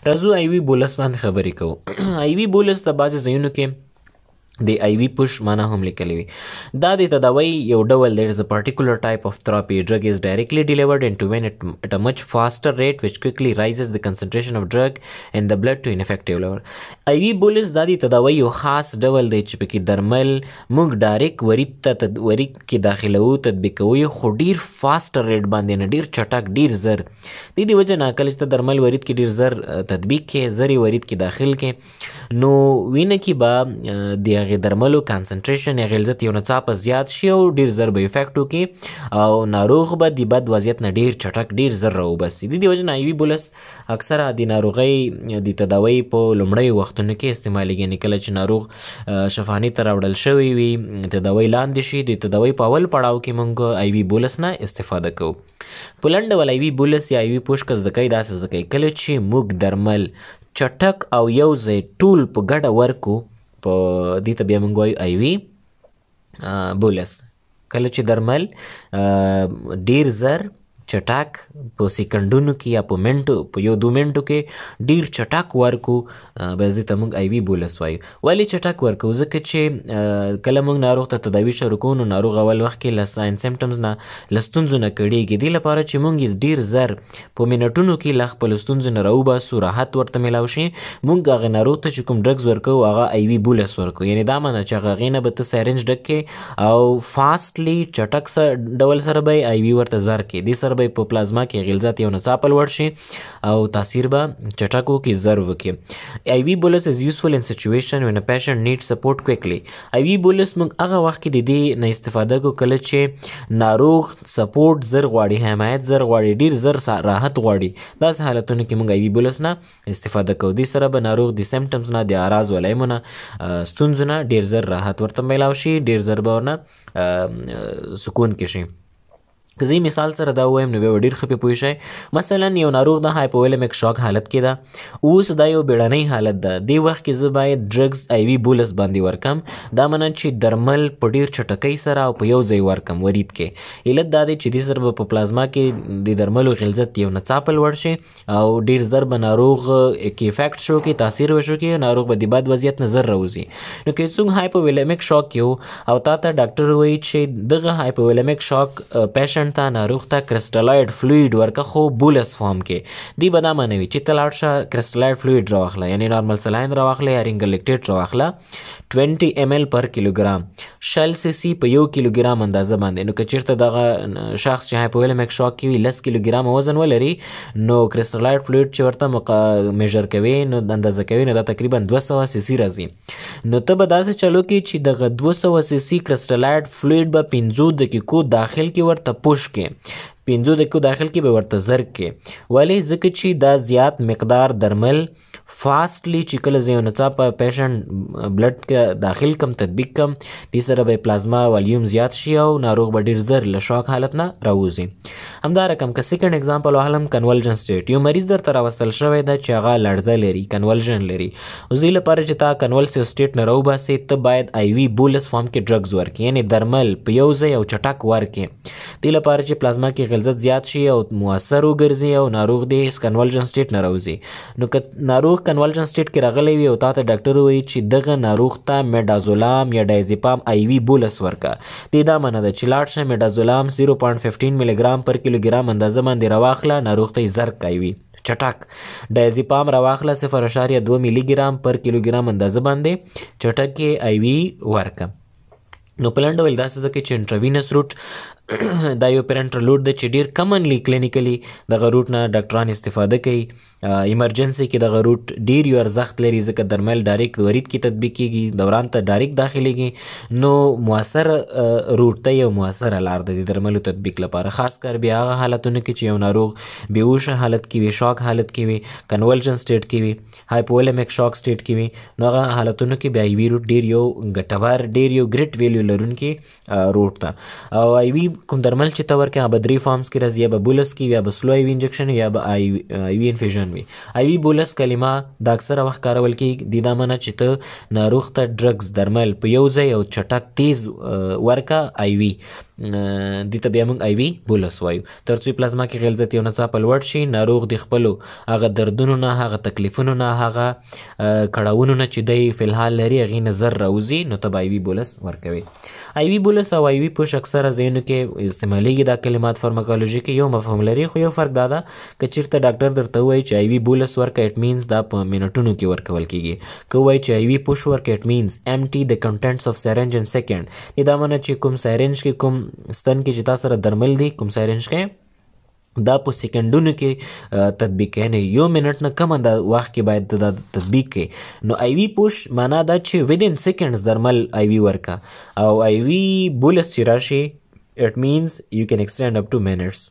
راځو IV bolus باندې خبرې کوو. IV bolus د بعضې ځایونو کې د IV push معنا هم لیکلې وي. دا د تداوی یو ډول there is a particular type of therapy. Drug is directly delivered into vein at a much faster rate which quickly rises the concentration of drug in the blood to an effective level. IV bolus دا د تداوی یو خاص ډول دی چې پکې درمل موږ direct ورید ته ورید کې داخلوو، تطبیقوو، خو ډیر faster rate باندې نه، ډیر چټک، ډیر زر. د دې وجه نه کله چې ته درمل ورید کې ډیر زر تطبیق کې، زر یې ورید کې داخل کې، نو وینه کې به د هغې درملو concentration یا غلظت یو ناڅاپه زیات شي او ډیر زر به effect وکړي او ناروغ به د بد وضعیت نه ډیر چټک، ډیر زر راوباسي. د دې وجه نه IV bolus اکثره د ناروغۍ د تداوی په لومړیو وختونو کې استعمالیږي، یعنې کله چې ناروغ شفاخانې ته راوړل شوی وي، تداوی لاندې شي، د تداوی په اول پړاو کې موږ IV bolus نه استفاده کوو. په لنډ ډول IV bolus یا IV push که زده کوئ، داسې زده کوئ: کله چې موږ درمل چټک او یو ځای ټول په ګډه ورکو، په دې ته بیا موږ وایو IV bolus. کله چې درمل ډیر زر چټک په سیکنډونو کې یا په منټو، په یو دوه منټو کې ډیر چټک ورکو، بس دې ته موږ IV bolus وایو. ولې چټک ورکو؟ ځکه چې کله موږ ناروغ ته تداوي شروع کوو، نو ناروغ اول وخت کې له sign symptoms نه، له ستونزو نه کړېږي. دې لپاره چې موږ یې ډیر زر په منټونو کې له خپلو ستونزو نه راوباسو، راحت ورته میلاو شي، موږ هغه ناروغ ته چې کوم drugs ورکوو، هغه IV bolus ورکوو. یعنې دا معنی چې هغه هغې نه به ته syringe ډک کې او fastly چټک ډول سره به یې IV ورته زر کې. دې سره به په پلازما کې غلظت یو ناڅاپه لوړ شي او تاثیر به چټک وکړي، زر وکړي. IV bolus is useful in situation when a patient needs support quickly. IV bolus موږ هغه وخت کې د دې نه استفاده کوو کله چې ناروغ support زر غواړي، حمایت زر غواړي، ډیر زر راحت غواړي. داسې حالتونو کې موږ IV bolus نه استفاده کوو. دې سره به ناروغ د symptoms نه، د اعراض و علایمو نه، ستونزو نه ډیر زر راحت ورته میلاو شي، ډیر زر به ورنه سکون کې شي. که زه مثال سره دا ووایم نو بیا به ډېر ښه پرې پوه شئ. مثلا یو ناروغ د hypovolemic shock حالت کې ده، اوس دا یو بیړنۍ حالت ده، دې وخت کې زه باید drugs IV bolus باندې ورکم. دا معنی چې درمل په ډېر چټکۍ سره او په یو ځای ورکم ورید کې. علت دا دی چې دې سره به په پلازما کې د درملو غلظت یو ناڅاپه لوړ شي او ډېر زر به ناروغ کې effect شو کې، تاثیر وشو کې، ناروغ به د بد وضعیت نه زر راوځي. نو که څوک hypovolemic shock کې او تا ته ډاکټر وایي چې دغه hypovolemic shock patient ته، ناروغ ته crystalloid fluid ورکه، خو bolus form کې، دی به دا معنی وي چې ته لاړ شه crystalloid fluid راواخله، یعنی normal saline راواخله یا Ringer lactate راواخله، 20 ml per kilogram، 20 cc په یو کیلوګرام اندازه باندې. نو که چېرته دغه شخص چې hypovolemic shock کې وي 10 کیلوګرام وزن ولري، نو crystalloid fluid چې ورته measure کوي، نو اندازه کوي، نو دا تقریبا 200 سی سی راځي. نو ته به داسې چلو کې چې دغه 200 cc crystalloid fluid به 5 دقیقو داخل کې ورته push کې، 5 دقیقو داخل کې به ورته زر کې. ولې؟ ځکه چې دا زیات مقدار درمل fastly چې کله زه یو ناڅاپه patient blood کې داخل کم، تطبیق کم، دې سره به پلازما والیوم زیات شي او ناروغ به ډیر زر له shock حالت نه راوځي. همدا رقم که second example واخلم، convulsion state. یو مریض درته راوستل شوی ده چې هغه لړزه لري، convulsion لري. اوس دې لپاره چې تا convulsive state نه راوباسې، ته باید IV bolus form کې drugs ورکړې، یعنې درمل په یو ځای او چټک ورکړې، دې لپاره چې پلازما کې غلظت زیات شي او موثر وګرځي او ناروغ دې convulsion state نه راوځي. نو که ناروغ convulsion state کې راغلی وي او تا ته ډاکټر وایي چې دغه ناروغ ته midazolam یا diazepam IV bolus ورکه، دې دا معنی ده چې لاړ شه midazolam 0.15 milligram per kilogram اندازه باندې راواخله، ناروغ ته یې زر کوي چټک. diazepam راواخله 0.2 milligram per kilogram اندازه باندې چټک یې IV ورکه. نو په لنډ ډول داسې ده چې intravenous route دا یو parenteral route ده چې ډیر commonly clinically دغه route نه ډاکټران استفاده کوي. emergency کې دغه route ډیر یو ارزښت لري، ځکه درمل direct ورید کې تطبیق کیږي، دوران ته direct داخليږي، نو موثر route ته یو موثره لار ده د درملو تطبیق لپاره، خاص کر بیا هغه حالتونو کې چې یو ناروغ بیهوشه حالت کې وي، shock حالت کې وي، convulsion state کې وي، hypovolemic shock state کې وي، نو هغه حالتونو کې بیا IV route ډیر یو ګټور، ډیر یو great value لرونکي route ده. او IV کوم درمل چې ته ورکې هغه به درې forms کې راځي، یا به bolus کې، یا به slow IV injection، یا به IV infusion وي. IV bolus کلمه دا اکثره وخت کارول کېږي، د دا معنی چې ته ناروغ ته drugs درمل په یو ځای او چټک تیز ورکه IV. دې ته بیا موږ IV bolus وایو، تر څو پلازما کې غلظت یو ناڅاپه لوړ شي، ناروغ د خپلو هغه دردونو نه، هغه تکلیفونو نه، هغه کړاوونو نه چې دی فلحال لري، هغې نه زر راوځي، نو ته به IV bolus ورکوي. IV bolus او IV push اکثره ځایونو کې استعمالیږي. دا کلمات فارماکولوژي کې یو مفهوم لري، خو یو فرق دا ده، که چیرته ډاکټر درته ووایي چې IV bolus ورکړه، it means دا په منټونو کې ورکول کیږي. که ووایي چې IV push ورکړه، it means empty the contents of syringe in second. دا معنی چې کوم syringe کې، کوم ستن کې چې تا سره درمل دي، کوم syringe کې، دا په سیکنډونو کې تطبیق، یعنی یو منټ نه کم دا وخت کې باید دا تطبیق کړي. نو IV push معنا دا چې within seconds درمل IV ورکا، او IV bolus چې راشي، it means you can extend up to minutes.